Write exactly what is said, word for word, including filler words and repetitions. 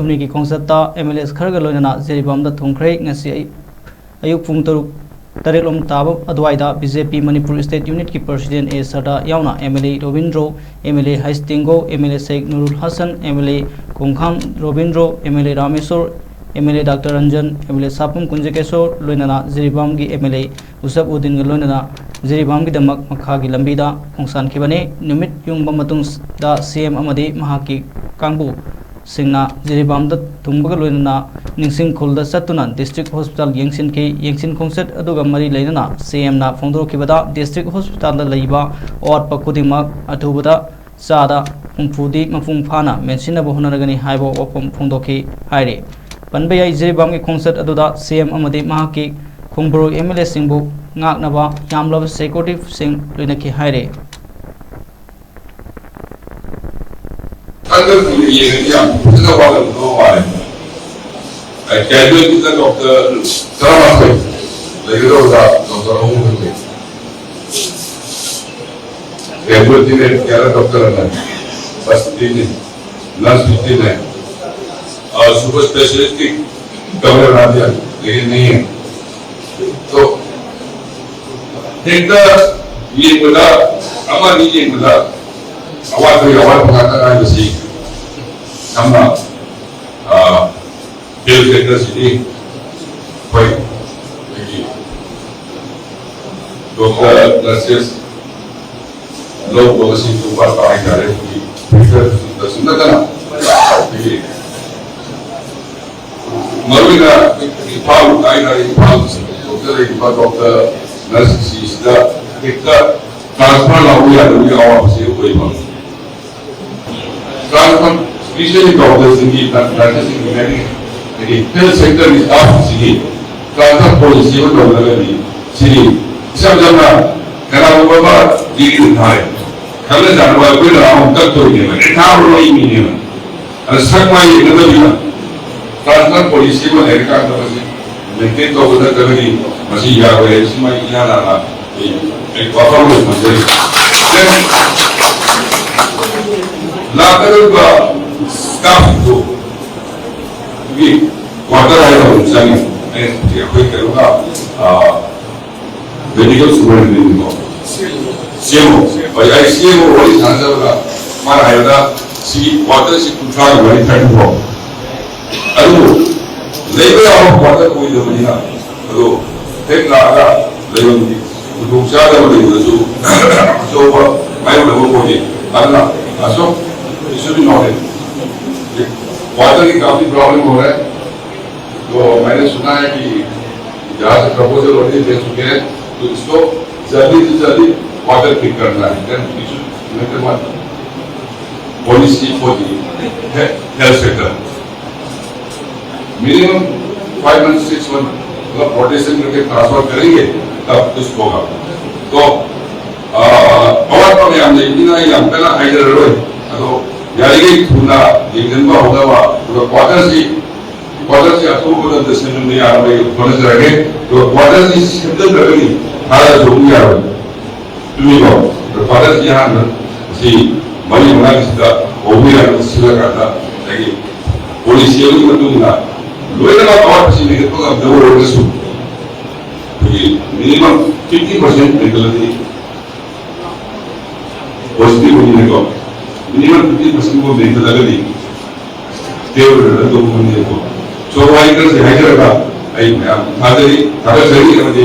ꯍꯨꯝꯅꯤꯒꯤ ꯈꯣꯡꯆꯠꯇ M L ꯑꯦꯁ ꯈꯔꯒ ꯂꯣꯏꯅꯅ ꯖꯤꯔꯤꯕꯥꯝꯗ ꯊꯨꯡꯈ꯭ꯔꯦ꯫ ꯉꯁꯤ ꯑꯌꯨꯛ, ꯑꯌꯨꯛ ꯄꯨꯡ ꯇꯔꯨꯛ, ꯇꯔꯦꯠ ꯂꯣꯝ ꯇꯥꯕ ꯑꯗꯨꯋꯥꯏꯗ B J P Manipur state ꯌꯨꯅꯤꯠꯀꯤ ꯄ꯭ꯔꯁꯤꯗꯦꯟ ꯑꯦ ꯁꯔꯗꯥ ꯌꯥꯎꯅ M L A Robindro, M L A ꯍꯩꯁ ꯇꯦꯡꯒꯣ, M L A Sheikh Nurul Hassan, M L A Khongkham Robindro, M L A Rameshwar, M L A doctor Ranjan, M L A Sapam Kunjakeswar ꯂꯣꯏꯅꯅ ꯖꯤꯔꯤꯕꯥꯝꯒꯤ ꯑꯦꯝ ꯑꯦꯜ ꯑꯦ ꯎꯁꯞ ꯎꯗꯤꯟꯒ ꯂꯣꯏꯅꯅ ꯖꯤꯔꯤꯕꯥꯝꯒꯤꯗꯃꯛ ꯃꯈꯥꯒꯤ ꯂꯝꯕꯤꯗ ꯈꯣꯡꯁꯥꯟꯈꯤꯕꯅꯤ꯫ ꯅꯨꯃꯤꯠ ꯌꯨꯡꯕ ꯃꯇꯨꯡꯗ ꯁꯤ ꯑꯦꯝ ꯑꯃꯗꯤ ꯃꯍꯥꯛꯀꯤ ꯀꯥꯡꯕꯨꯁꯤꯡꯅ ꯖꯤꯔꯤꯕꯥꯝꯗ ꯊꯨꯡꯕꯒ ꯂꯣꯏꯅꯅ ꯅꯤꯡꯁꯤꯡ ꯈꯨꯜꯗ ꯆꯠꯇꯨꯅ ꯗꯤꯁꯇ꯭ꯔꯤꯛ ꯍꯣꯁꯄꯤꯇꯥꯜ ꯌꯦꯡꯁꯤꯟꯈꯤ꯫ ꯌꯦꯡꯁꯤꯟ ꯈꯣꯡꯆꯠ ꯑꯗꯨꯒ ꯃꯔꯤ ꯂꯩꯅꯅ ꯁꯤ ꯑꯦꯝꯅ ꯐꯣꯡꯗꯣꯔꯛꯈꯤꯕꯗ, ꯗꯤꯁꯇ꯭ꯔꯤꯛ ꯍꯣꯁꯄꯤꯇꯥꯜꯗ ꯂꯩꯕ ꯑꯋꯥꯠꯄ ꯈꯨꯗꯤꯡꯃꯛ ꯑꯊꯨꯕꯗ ꯆꯥꯗ ꯍꯨꯝꯐꯨꯗꯤ ꯃꯄꯨꯡ ꯐꯥꯅ ꯃꯦꯟꯁꯤꯟꯅꯕ ꯍꯣꯠꯅꯔꯒꯅꯤ ꯍꯥꯏꯕ ꯋꯥꯐꯝ ꯐꯣꯡꯗꯣꯛꯈꯤ ꯍꯥꯏꯔꯤ꯫ ꯄꯟꯕ ꯌꯥꯏ, ꯖꯤꯔꯤꯕꯥꯝꯒꯤ ꯈꯣꯡꯆꯠ ꯑꯗꯨꯗ ꯁꯤ ꯑꯦꯝ ꯑꯃꯗꯤ ꯃꯍꯥꯛꯀꯤ ꯈꯣꯡꯕꯣꯔꯣꯏ ꯑꯦꯝ ꯑꯦꯜ ꯑꯦꯁꯤꯡꯕꯨ ꯉꯥꯛꯅꯕ ꯌꯥꯝꯂꯕ ꯁꯦꯀ꯭ꯌꯨꯔꯤꯇꯤꯁꯤꯡ ꯂꯣꯏꯅꯈꯤ ꯍꯥꯏꯔꯤ꯫ ꯍꯟꯗꯛ ꯌꯦꯡꯉꯗꯤ ꯌꯥꯝ ꯐꯖꯅ ꯋꯥꯠꯂꯝꯗꯧ ꯃꯥꯜꯂꯦ꯫ ꯑꯩ ꯀꯦꯖꯨꯋꯦꯜꯇꯤꯗ ꯗꯣꯛꯇꯔ ꯇꯔꯥꯃꯥꯊꯣꯏ ꯂꯩꯒꯗꯧꯕꯗ ꯗꯣꯛꯇꯔ ꯑꯍꯨꯝ ꯈꯛ ꯂꯩ꯫ ꯀꯦꯖꯨꯋꯦꯜꯇꯤ ꯂꯩ, ꯀꯦꯌꯔ ꯗꯣꯛꯇꯔ ꯑꯃ, ꯐꯤꯐꯇꯤꯟꯅꯤ, ꯅꯔꯁ ꯐꯤꯐꯇꯤꯟꯅꯦ, ꯑ, ꯁꯨꯄꯔ ꯁ꯭ꯄꯦꯁꯤꯌꯦꯂꯤꯁꯇꯤꯛ ꯀꯃꯔ ꯔꯥꯖ꯭ꯌ ꯂꯩ ꯅꯩꯌꯦ꯫ ꯇꯣ, ꯍꯦꯛꯇ ꯌꯦꯡꯕꯗ, ꯑꯃ ꯑꯅꯤ ꯌꯦꯡꯕꯗ ꯑꯋꯥꯠꯄꯒꯤ ꯑꯋꯥꯠꯄ ꯉꯥꯛꯇ ꯉꯥꯏꯕꯁꯤ ꯌꯥꯝꯅ, ꯑ, ꯍꯦꯜꯊ ꯁꯦꯛꯇꯔꯁꯤꯗꯤ ꯑꯩꯈꯣꯏ, ꯑꯩꯈꯣꯏꯒꯤ ꯗꯣꯛꯇꯔ, ꯅꯔꯁꯦꯁ ꯂꯧꯕ ꯃꯁꯤꯡꯁꯨ ꯋꯥꯠꯄ ꯍꯥꯏꯇꯥꯔꯦ꯫ ꯑꯩꯈꯣꯏꯒꯤ ꯁꯦꯛꯇꯔꯁꯤꯗꯁꯨ ꯅꯠꯇꯅ ꯑꯩꯈꯣꯏꯒꯤ ꯃꯔꯨꯑꯣꯏꯅ ꯏꯝꯐꯥꯜ ꯍꯥꯏꯇꯥꯔꯦ, ꯏꯝꯐꯥꯜ ꯗꯣꯛꯇꯔ ꯂꯩꯔꯤꯕ ꯗꯣꯛꯇꯔ, ꯅꯔꯁꯁꯤꯡꯁꯤꯗ ꯍꯦꯛꯇ ꯇ꯭ꯔꯥꯟꯁꯐꯔ ꯂꯥꯛꯎ ꯌꯥꯗꯕꯒꯤ ꯑꯋꯥꯕꯁꯤ ꯑꯣꯏꯕ꯫ ꯇ꯭ꯔꯥꯟꯁꯐꯔ, ꯏꯁꯄꯤꯁꯦꯜꯂꯤ ꯗꯣꯛꯇꯔꯁꯤꯡꯒꯤ, ꯅꯔꯁꯁꯤꯡꯒꯤ, ꯍꯥꯏꯗꯤ ꯍꯦꯜꯊ ꯁꯦꯛꯇꯔꯒꯤ ꯁ꯭ꯇꯥꯐꯁꯤꯡꯒꯤ ꯇ꯭ꯔꯥꯟꯁꯐꯔ ꯄꯣꯂꯤꯁꯤ ꯑꯃ ꯇꯧꯗ꯭ꯔꯒꯗꯤ, ꯁꯤꯗꯤ ꯏꯁꯝ ꯁꯝꯅ ꯀꯅꯥꯒꯨꯝꯕ ꯑꯃ ꯗꯤꯒ꯭ꯔꯤ ꯊꯥꯔꯦ, ꯈꯪꯅ ꯆꯥꯟꯅꯕ ꯑꯩꯈꯣꯏꯅ ꯑꯃꯨꯛ ꯀꯛꯇꯣꯏꯅꯦꯕ, ꯑꯦ, ꯊꯥꯔꯨꯔꯣ, ꯑꯩ ꯃꯤꯅꯦꯕ꯫ ꯑꯗ ꯁꯛ ꯃꯥꯏ ꯌꯦꯡꯅꯗꯕꯤꯗ ꯇ꯭ꯔꯥꯟꯁꯐꯔ ꯄꯣꯂꯤꯁꯤ ꯑꯃ ꯂꯩꯔꯀꯥꯟꯗ ꯃꯁꯤ ꯃꯦꯟꯇꯦꯟ ꯇꯧꯕ ꯅꯠꯇ꯭ꯔꯒꯗꯤ ꯃꯁꯤ ꯌꯥꯔꯣꯏ ꯍꯥꯏꯕꯁꯤꯃ ꯑꯩ ꯏꯍꯥꯟ ꯍꯥꯟꯅ ꯑꯩ, ꯑꯩ ꯋꯥꯐꯝ ꯑꯣꯏꯅ ꯊꯝꯖꯔꯤ꯫ ꯂꯥꯛꯀꯗꯧꯔꯤꯕ ꯁ꯭ꯇꯥꯐꯁꯤꯡꯗꯨ ꯀ꯭ꯋꯥꯇꯔ ꯍꯥꯏꯕ ꯑꯃ ꯆꯪꯉꯤ꯫ ꯑꯩ ꯑꯩꯈꯣꯏ ꯀꯩꯅꯣꯒ, ꯑ, ꯃꯦꯗꯤꯀꯦꯜ ꯁꯨꯄꯔꯤꯟꯇꯦꯟꯗꯦꯟꯠꯀꯣ, ꯁꯤ ꯑꯦꯝ ꯑꯣ, ꯍꯣꯏ, ꯑꯩ ꯁꯤ ꯑꯦꯝ ꯑꯣ ꯋꯥꯔꯤ ꯁꯥꯟꯅꯖꯕꯗ ꯃꯥꯅ ꯍꯥꯏꯕꯗ ꯁꯤꯒꯤ ꯀ꯭ꯋꯥꯇꯔꯁꯤ ꯀꯨꯟꯊ꯭ꯔꯥꯒ ꯃꯔꯤ, ꯊꯥꯔꯇꯤ ꯐꯣꯔ꯫ ꯑꯗꯨꯕꯨ ꯂꯩꯕ ꯌꯥꯕ ꯀ꯭ꯋꯥꯇꯔ ꯑꯣꯏꯗꯕꯅꯤꯅ, ꯑꯗꯣ ꯍꯦꯛ ꯂꯥꯛꯑꯒ ꯂꯩꯐꯝꯒꯤ ꯈꯨꯗꯣꯡꯆꯥꯗꯕ ꯂꯩꯕꯗꯁꯨ ꯑꯆꯧꯕ ꯃꯥꯌꯣꯛꯅꯕ ꯑꯣꯏꯌꯦ꯫ ꯑꯗꯨꯅ ꯑꯁꯨꯛ ꯏꯁꯨꯗꯤ ꯅꯣꯔꯦ꯫ ꯀ꯭ꯋꯥꯇꯔꯒꯤ ꯀꯥꯐꯤ ꯄ꯭ꯔꯣꯕ꯭ꯂꯦꯝ ꯑꯣꯏꯔꯦ꯫ तो मैंने सुना है कि यहाँ से प्रपोजल ऑलरेडी दे चुके हैं, तो इसको जल्दी से जल्दी वाटर पिक करना है। Then we should make one policy for the health sector. Minimum five months, six months मतलब रोटेशन करके ट्रांसफर करेंगे, तब कुछ होगा। तो ꯑꯋꯥꯠꯄ ꯃꯌꯥꯝ ꯂꯩꯕꯅꯤꯅ ꯑꯩ ꯌꯥꯝ ꯀꯟꯅ ꯍꯥꯏꯖꯔꯔꯣꯏ꯫ ꯑꯗꯣ ꯌꯥꯔꯤꯈꯩ ꯊꯨꯅ ꯌꯦꯡꯁꯤꯟꯕ ꯍꯧꯅꯕ, ꯑꯗꯨꯒ ꯀ꯭ꯋꯥꯇꯔꯁꯤ ꯀ꯭ꯋꯥꯇꯔꯁꯤ ꯑꯊꯨꯕ ꯃꯇꯝꯗ ꯁꯦꯝꯖꯤꯟꯕ ꯌꯥꯅꯕ ꯑꯩ ꯍꯣꯠꯅꯖꯔꯒꯦ꯫ ꯑꯗꯨꯒ ꯀ꯭ꯋꯥꯇꯔꯁꯤ ꯁꯦꯝꯖꯤꯟꯗ꯭ꯔꯒꯗꯤ ꯊꯥꯗꯁꯨ ꯑꯃꯨꯛ ꯌꯥꯔꯣꯏ꯫ ꯆꯨꯝꯃꯤꯀꯣ? ꯑꯗꯣ ꯀ꯭ꯋꯥꯇꯔꯁꯤ ꯑꯍꯥꯟꯕ ꯁꯤ ꯃꯔꯤ ꯃꯉꯥꯒꯤꯁꯤꯗ ꯍꯧꯕ ꯌꯥꯅꯕ ꯁꯤꯜꯂꯀꯥꯟꯗ ꯉꯁꯥꯏꯒꯤ ꯄꯣꯂꯤꯁꯤ ꯑꯃꯒꯤ ꯃꯇꯨꯡ ꯏꯟꯅ ꯂꯣꯏꯅꯃꯛ ꯑꯋꯥꯠꯄꯁꯤ ꯃꯦꯟꯈꯠꯄ ꯉꯝꯗꯕ ꯑꯣꯏꯔꯒꯁꯨ ꯑꯩꯈꯣꯏꯒꯤ ꯃꯤꯅꯤꯃꯝ ꯐꯤꯐꯇꯤ ꯄꯥꯔꯁꯦꯟ ꯃꯦꯟꯈꯠꯂꯗꯤ ꯄꯣꯖꯤꯇꯤꯚ ꯑꯣꯏꯅꯤꯡꯉꯦꯀꯣ꯫ ꯃꯤꯅꯤꯃꯝ ꯐꯤꯐꯇꯤ ꯄꯥꯔꯁꯦꯟ ꯐꯥꯎ ꯃꯦꯟꯈꯠꯂꯒꯗꯤ ꯁ꯭ꯇꯦꯕꯜ ꯑꯣꯏꯅ ꯇꯧꯕ ꯉꯝꯅꯤꯀꯣ꯫ ꯁꯣ ꯋꯥꯍꯩ ꯈꯔꯁꯦ ꯍꯥꯏꯖꯔꯒ ꯑꯩ ꯃꯌꯥꯝ ꯊꯥꯖꯔꯤ, ꯊꯥꯒꯠꯆꯔꯤ ꯑꯃꯗꯤ